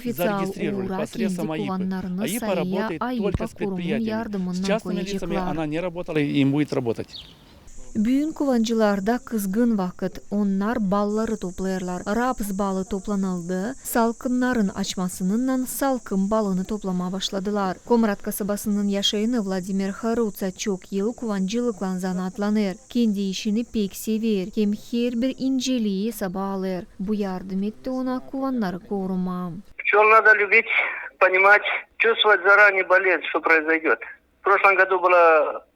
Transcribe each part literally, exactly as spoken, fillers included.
ofiţial uura kendi kuvannarını sayıya AİPA forumun yardımınnan koyaceklar. Büün kuvancılarda kızgın vakıt, onnar balları toplêêrlar. Raps balı toplanıldı, salkımnarın açmasınnan salkım balını toplamaa başladılar. Komrat kasabasının yaşayanı Vladimir Haruţa çok yıl kuvancılıklan zanaatlanêr. Kendi işini pek sever, hem herbir incelii esaba alêr. Bu yardım etti ona kuvannarı korumaa. Пчёл надо любить, понимать, чувствовать заранее болезнь, что произойдёт. В прошлом году была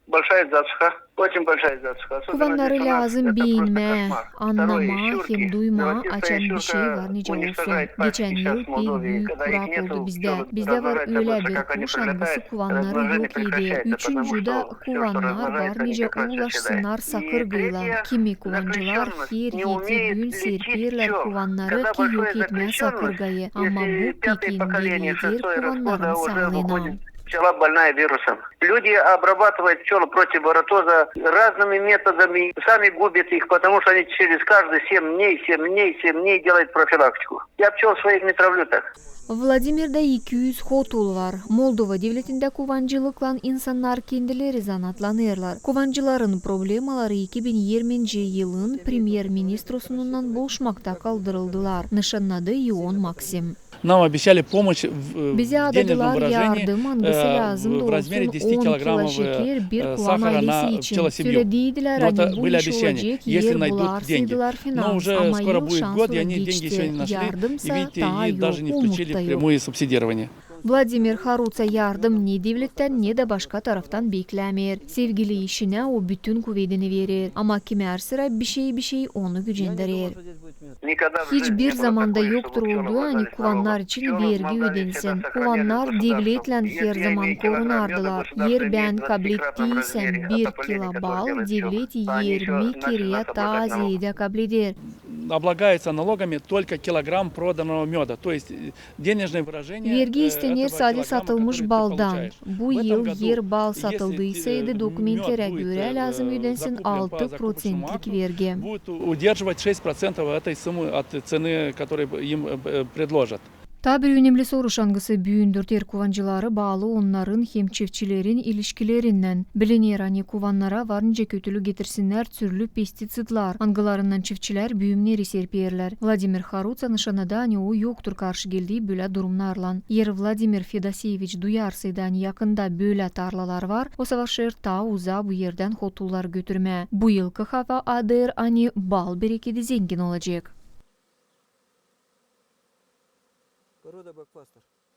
большая засуха, очень большая засуха. Особенно здесь у нас это просто кошмар. Kuvannarı lääzım beenmää, annamaa hem duymaa, açan bişey var nicä olsun. Geçän yıl pek büük kurak oldu bizdä. Bizdä var ölä bir kuş, angısı kuvannarı yok eder. Üçüncüdä, kuvannar var nicä ulaşsınnar sakırgaylan. Kimi kuvancılar her eki gün serperlär kuvannarı, ki yok etmää sakırgayı. Ama bu pek engel eder kuvannarın saalıına. Пчела больная вирусом. Люди обрабатывают пчёл против вароатоза разными методами, сами губят их, потому что они через каждые семь дней, семь дней, семь дней делают профилактику. Я пчёл своих не травлю так. Vladimirda iki üz hotul var. Moldova devletindä kuvancılıklan insannar kendileri zanaatlanêrlar. Kuvancıların problemaları iki bin irminci yılın premyer-ministrosununnan buluşmakta kaldırıldılar, nışannadı İon Maksim. Нам обещали помощь в, э, денежном выражении, э, в размере десяти килограммов, э, сахара на пчелосемью. Но это были обещания, если найдут деньги. Но уже скоро будет год, и они деньги ещё не нашли, и, видите, и даже не включили в прямое субсидирование. Vladimir Haruţa yardım ne devlettän, ne dä başka taraftan beklämeer. Sevgili işinä o bütün kuvedini verer. Ama kimär sıra bişey-bişey onu gücendirer. Hiç bir zamanda yoktur oldu, ani kuvannar için vergi ödensin. Kuvannar devletlän herzaman korunardılar. Eer bän kablettiysän bir kilo bal, devlet irmi kerä taa zeedä kableder. Облагается налогами только килограмм проданного мёда. То есть, э, денежное выражение, э, этого килограмма, который ты получаешь. Vergi istener sade satılmış baldan. Bu yıl eer bal satıldıysaydı, dokumentlerä görä lääzım ödensin altı proţentlik vergi. Будут удерживать шесть процентов этой суммы от цены, которую им, э, э, предложат. Taa bir önemli soruş, angısı büün dörter kuvancıları baalı onnarın hem çiftçilerin ilişkilerinnän. Biliner, ani kuvannara var nicä kötülük getirsinnär türlü pestiţidlar, angılarınnan çiftçilär büümneri serperlär. Vladimir Haruţa nışannadı, ani o yoktur karşı geldii bölä durumnarlan. Eer Vladimir Fedoseeviç duyarsaydı, ani yakında bölä tarlalar var, o savaşêr taa uzaa bu erdän hotullar götürmää. Bu yılkı hava adêr, ani bal berekedi zengin olacek. Порода блокбастер.